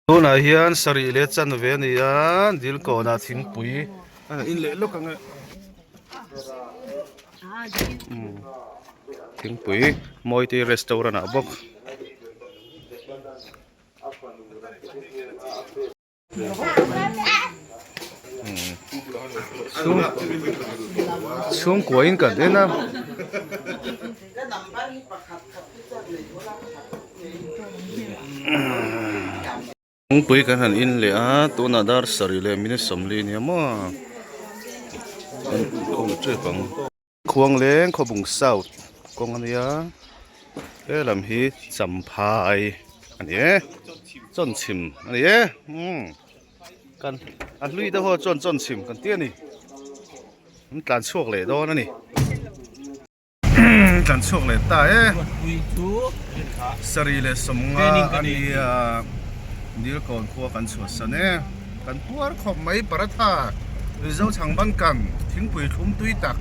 Tunah hian sarih leh chanve a ni a, dil kawnah thingpui a in leh lawk ang e. Thingpui Mawite restaurant ah bawk. Chhungkua in kan en a. Kawngpui kan han in leh a tunah dar sarih leh minute 40 nia maw kan khawng tep ang. Khuangleng Khawbung South kawng a nia he lam hi Champhai a ni e Chawnchhim a ni e umm kan a hlui deuh ho chuan Chawnchhim kan ti a ni an tlan chhuak leh dawn a ni. Tlan chhuak leh ta e sarih leh 50 a nia Dilkawn khua kan chhuahsan e kan puar khawp mai paratha Mizo chhangban kan thingpui thlum tui tak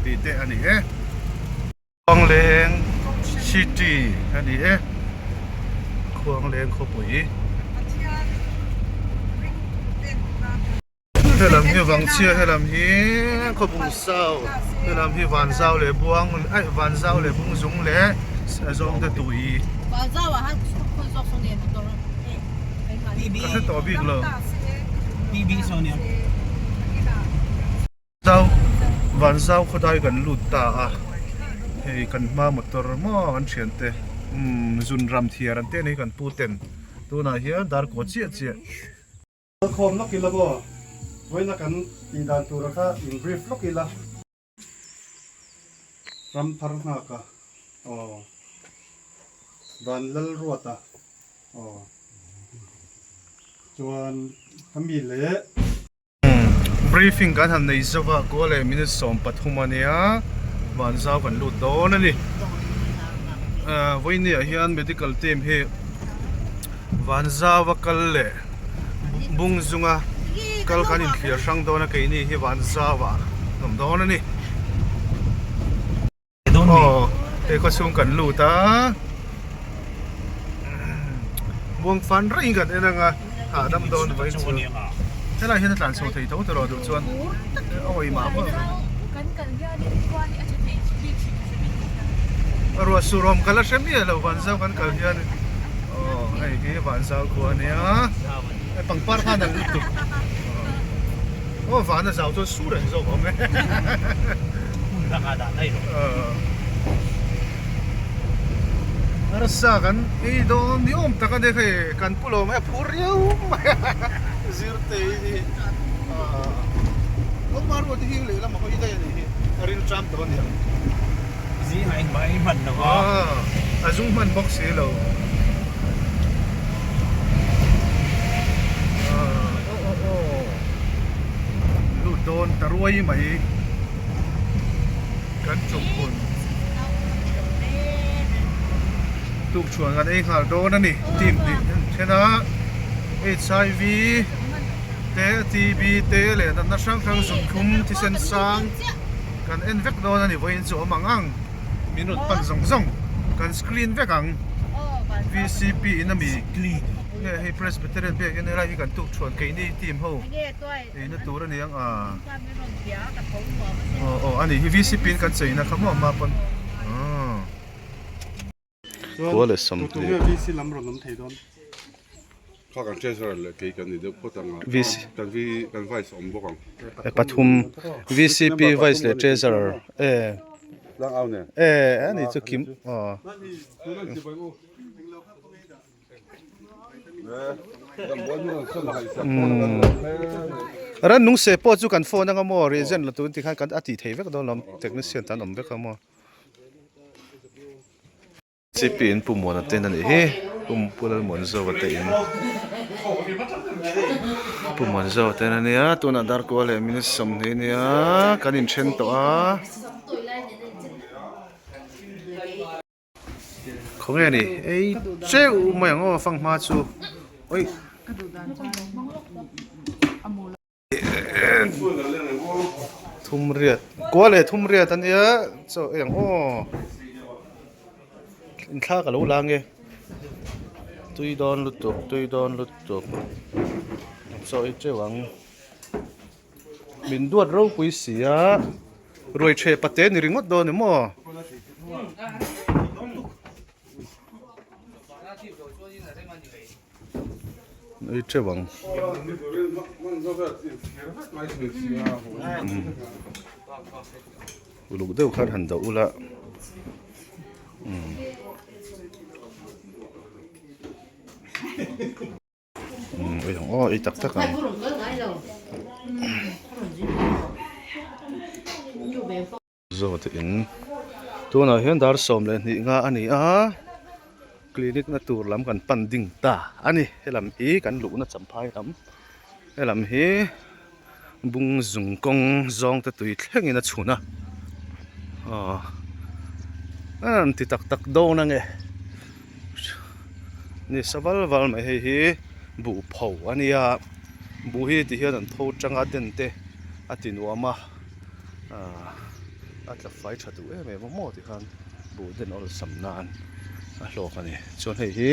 tih te a ni e. Khuangleng City a ni e Khuangleng khawpui. Helam hi Vangchhia helam hi Khawbung South helam hi Vanzau leh Buang aih Vanzau leh Bungzung leh Zawngte tui ka hre tawh bik lo Zau Vanzau khawdai kan lut ta a hei kan hma motor maw kan thiante umm zunram thiar an te a ni kan pu ten tunah hian dar kaw chiah chiah. Khawm lawk ila maw? Vawiina kan tih dan tura kha in brief lawk ila. Ram thar nghak a, aw. Van lal ruat a, aw. Chuan khami leh. Briefing kan han nei zauh a, kaw leh minute 13 a nia, vanzau kan lut dawn a ni. Vawinia hian medical team hi vanzau a kal leh bung zunga kal kan inthliar hrang dawn a, keini hi vanzau ah an awm dawn a ni. Aw hei khawchhung kan lut a buang fan reng kan en anga hahdam dawn vawiin chu helai hian a tlan chho thei tho tawh duh chuan a awih mah mah a ruah sur awm ka la hre miah lo vanzau kan kal hian aw hei hi vanzau khua ania hei pangpar khan an lutuk Aw van a zau chuan sur reng zawk awm e. Hmun dangah dah daih rawh. Arsa kan ei dawn ni awm tak a nia hei kan pu lo mai a phur riau mai a zirte hi awm a ruat hi lehlam a hawi daih a nih hi a ril ṭam tawh a niang. Zingah engmah ei hman lo a. A zung hman bawk si lo. Aw aw aw lut dawn ta ruai mai kan chawmhmun tukchhuan kan ei nghal dawn a ni team hnih an then a HIV te TB te leh natna hrang hrang zunthum thisen sang. Kan en vek dawn a ni vawiin chu awm ang ang min rawn pan zawng zawng kan screen vek ang VCP in ami nge hei Presbyterian biak in helai hi kan tuk thuan keini team ho eina tur a ni ang a aw aw a ni hi VCP in kan cheina kha maw ama pawn aw. Khua leh 20. VC lam rawn awm thei dawn. Kha kan treasurer leh kei kan ni deuh phawt ang a. VC. Kan V kan vice awm bawk ang. E pathum VCP vice leh treasurer e. Tlang au nen. E ani chu kim aw. Ran nung se pawh chu kan phone anga maw reagent la tun tikhan kan a tih thei vek dawn lawm technician tan awm vek a maw. CP in Pu Muana ten a nih hi Pu Pu Lalmuanzova te in Pu Muanzova ten a nia tunah darkua leh minute 20 a nia kan inthen tawh a khawnge ni ei teuh mai ang aw fanghma chu oi. Thum riat kua leh thum riat a nia chaw eng aw inthlak a lo la nge. Tui dawn lutuk tui dawn lutuk chaw ei teuh ang min duat ropui si a ruai ṭheh pate ni ringawt dawn em aw. Ei teuh ang. Uluk deuh khan han dah ula. Ei ang aw ei tak tak ang. Zawt in tunah hian dar 12 nga a ni a clinic na tur lam kan pan ding ta a ni helam hi kan luhna champhai lam helam hi bung zung kawng zawng te tui thleng in a chhun a aw an ti tak tak dawn ange ni sa val val mai hei hi buh pho a nia buh hi ti hian an tho tanga den te a ti nuam a. Ahh a tla fai tha duh em em a maw tikhan buh den awlsam nan a hlawk a ni chuan hei hi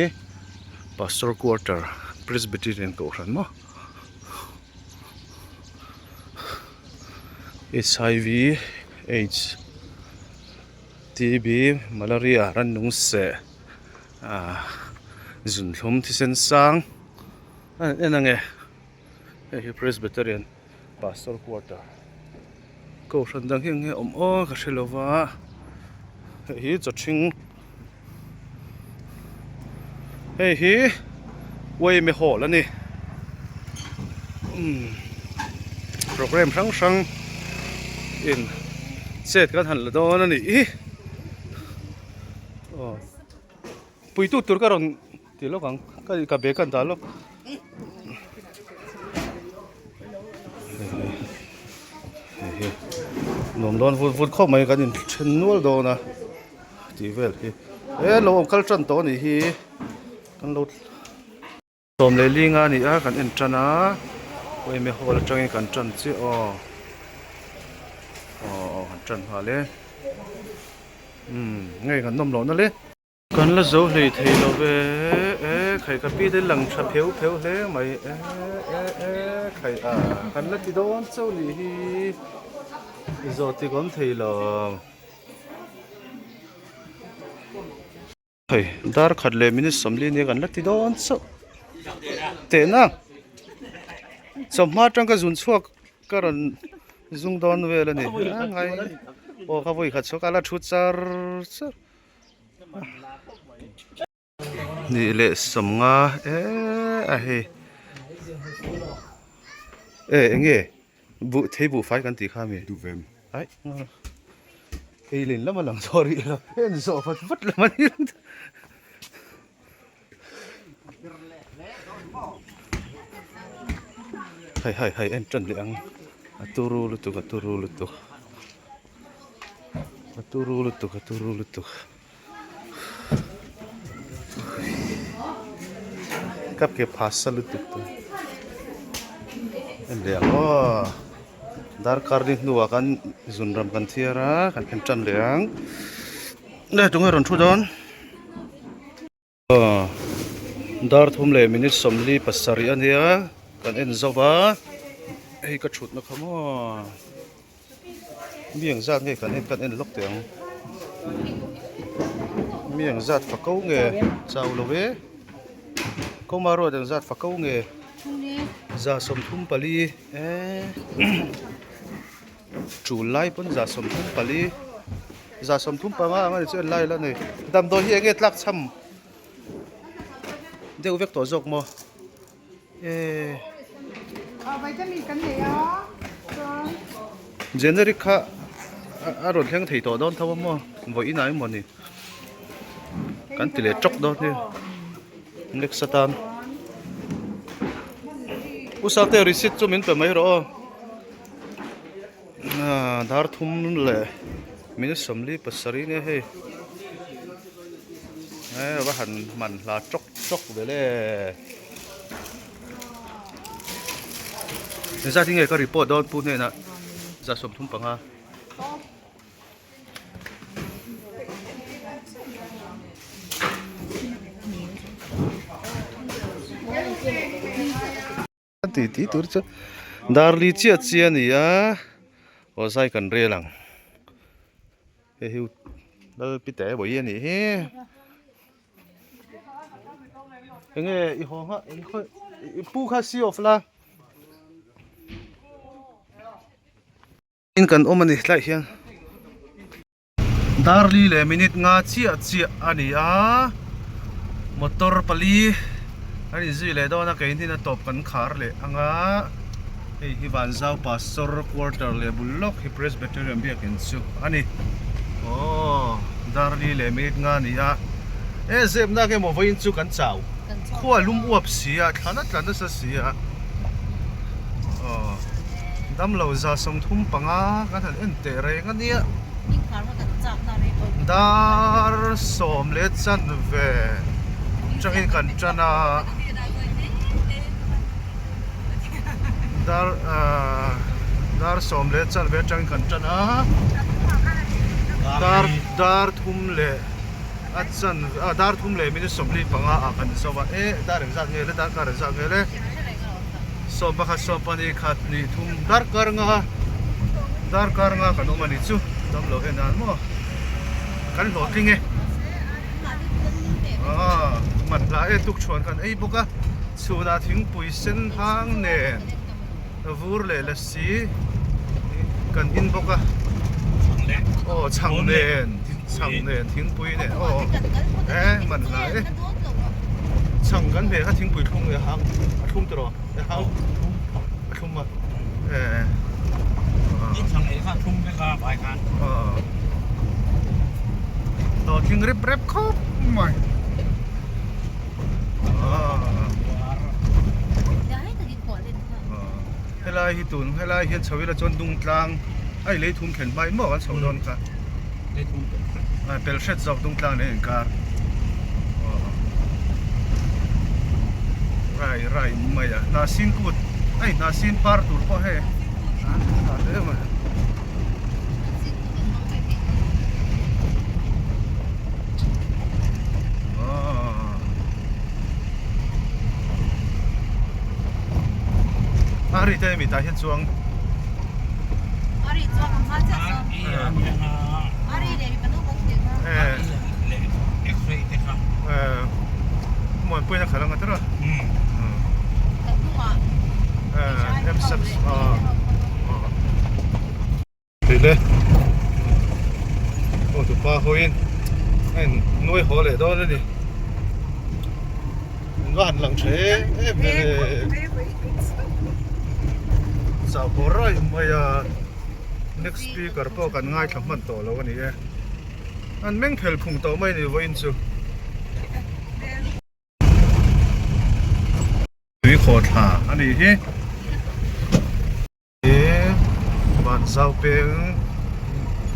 pastor quarter presbyterian kohhran maw H I V aids T B malaria rannung seh ahh zunthlum thisen sang a en ang e hei hi presbyterian. Pastor quarter kohhran dang hi eng nge awm aw ka hre lova hei hi chaw ṭhing hei hi uaime hall a ni umm programme hrang hrang in chet kan han la dawn a nih hi aw puitu tur ka rawn ti lawk ang ka bag an dah lawk. Hei hi nuam dawn vut vut khawp mai kan inthen nual dawn a tih vel hi e lo awm kal tan tawh a nih hi kan lo 15 a ni a kan en tan a uaime hall atangin kan tan chiah aw aw kan tan nghal e umm ngei kan nawm lohna le. Kan la zo hlei thei lo ve e khai ka pi te lang tha pheu pheu hle mai e e e khai a kan la ti dawn chauh nih hi i zawh tik awm thei lo hei dar khat leh minute 40 nia kan la ti dawn chauh tehna chawhma atang ka zun chhuak ka rawn zung dawn vel a ni a ngai aw ka vawi khat chhuak a la thu char char. Nih leh 50 eee a hei e eng nge buh thei buh fai kan tih kha mi duh vem ai ei len lama lang zawh rih lo en zawh vat vat lam a ni hei hei hei en tan leh ang a turu lutuk a turu lutuk. A turu lutuk a turu lutuk ka ke phasa lutuk tu en leh ang aw darkar ni hnuah khan zunram kan thiar a kan en tan leh ang le tunge rawn thu dawn. Dar thum leh minute 47 a nia kan en zo va hei ka thutna kha maw mi ang zat nge kan en kan en lawk teh ang mi ang zat fa ko nge chau lo e kawma ruat ang zat fa ko nge 34 e tul lai pawn 34 35 ang a ni chu en lai la ni damdawi hi enge tlak cham deuh vek tawh zawk maw ehh generic kha a rawn thleng thei tawh dawn tho a maw vawi inah emaw ni kan ti leh tawk dawn hi next atan u sate receipt chu min pe mai rawh aw. Dar thum leh minute 47 nia hei e va han man hla tawk tawk ve le engzat hi nge ka report dawn pu hnenah 35. ti ti tur chu dar li chiah chiah a ni a aw zai kan rel ang hei hi Lalpite vawi a nih hi enge i haw nghah eng khawi i pu kha see off la. In kan awm a ni tlaiah hian darli leh minute nga chiah chiah a ni a motor pali an inzui leh dawn a keini a tawp kan khar leh anga hei hi Vanzau Pastor quarter leh bul lawk hi Presbyterian biakin chu a ni aw darli leh minute nga a ni a e zep nak emaw vawiin chu kan chau khua lum uap si a thlan a tla nasa si a aw. Damlo 35 kan han en teh reng a nia. Dar sawm leh chanve atangin kan tan a, dar ahh dar sawm leh chanve atangin kan tan a, dar dar thum leh a chan ah dar thum leh minute 45 ah kan zo a, e dar engzat nge le dar kar engzat nge le. 11 12 khat hnih thum darkar nga darkar nga kan awm a ni chu damlo en an maw kan hlawhtling e aaa man hla e tuk chhuan kan ei bawk a chhunah thingpui sen hang nen vur leh lasi kan in bawk a aw chhang nen chhang nen thingpui nen aw e man hla e. Chhang kan hmeh kha thingpui thlum nge hang a thlum tiraw e hang a thlum a e I chhang ei kha thlum vek a vai khan to thing rep rep khawp mai helai hi tun helai hian chho ila chuan dung tlang a i lei thum thlen hma in maw kan chho dawn kha Pel hret zawk dung tlang nen inkar rai rai mai a hnahsin kut hei hnahsin par tur pawh hei a hle mai a ri te mi tah hian chuang Muanpuiin a khalh ang a tawrh a. Tih le aw tupa hawiin a in nuai haw leh dawn a ni. An va han lang tha em em ve le. Chau haw raih mai a. Next speaker pawh kan ngaithla hman tawh lo a ni e. An meng phel phung tawh mai a ni vawiin chu. Tui khawhthla a nih hi. He Vanzau peng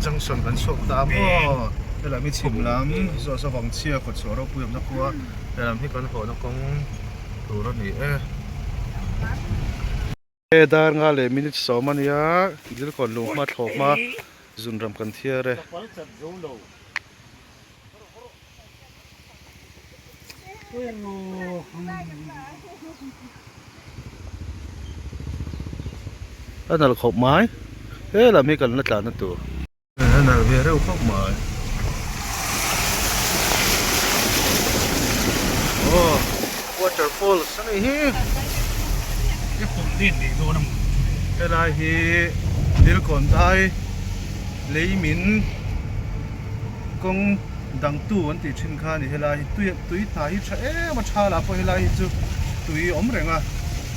junction kan chhuak ta a maw helam hi chhim lam zawh zawh vang chhia kawt chhuah ropui awmna khua helam hi kan hawhna kawng tur a ni e. He dar nga leh minute sawm a nia Dilkawn lunghma thlawhhma zunram kan thiar e. A nalh khawp mai he lam hi kan la tlan na tur a nalh ve reuh khawp mai aw waterfalls a nih hi helai hi Dilkawn dai lei min. Kawng dang tu an tih thin kha a ni helai hi tui tui hna hi tha em a tha lah pawh helai hi chu tui a awm reng a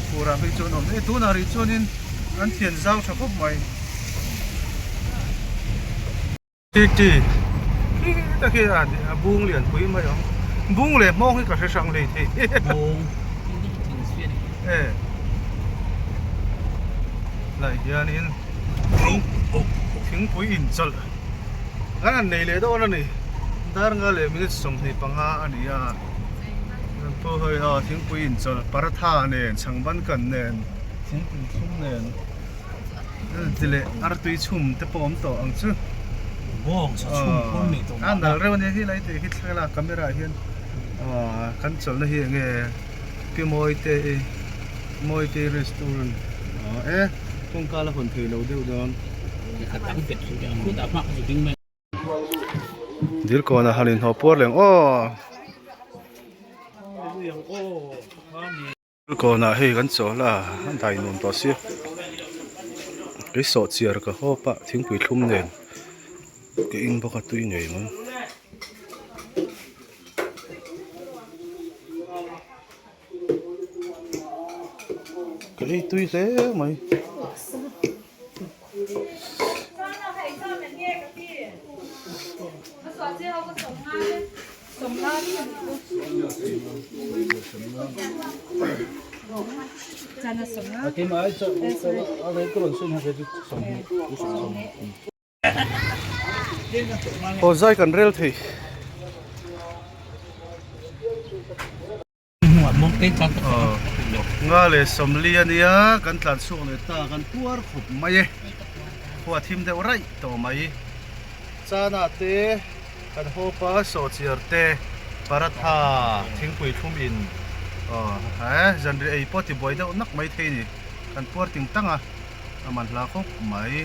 fur ah phei chuan a awm e tunah rih chuanin an thian zau tha khawp mai ti ti khi tak hi a bung lian pui mai ang bung leh hmawng hi ka hre hrang hlei thei e lai hianin thingpui inchawlh. Kan han nei leh dawn a ni. Dar nga leh minute 25 a ni a. Kan pu hei aw thingpui inchawlh paratha nen chhangban kan nen thingpui thlum nen ti leh artui chhum te pawh awm tawh ang chu. Bawng sa chhum pawh nei tawh A nal reuh a nia hi lai te hi thlalak camera ah hian kan chawlhna hi enge pi mawi te i. Mawite restaurant e kawngka la hawn thei lo deuh dawn. Dil kawnah han inhnawh puar leh ang aw. Dil kawnah hei kan chawl a a dai nuam tawh sia kei sawhchiar ka hawp a thingpui thlum nen ka in bawk a tui ngei mai. Ka ei tui hle mai. Aw zai kan rel thei. Nga leh 40 a nia kan tlan chhuak leh ta kan tuar khawp mai e khua thim deuh raih tawh mai chana te kan hawp a sawhchiar te paratha thingpui thlum in aw he zanriah ei pawh tibuai deuh nak mai thei a ni kan puar ting tang a a man hla khawp mai.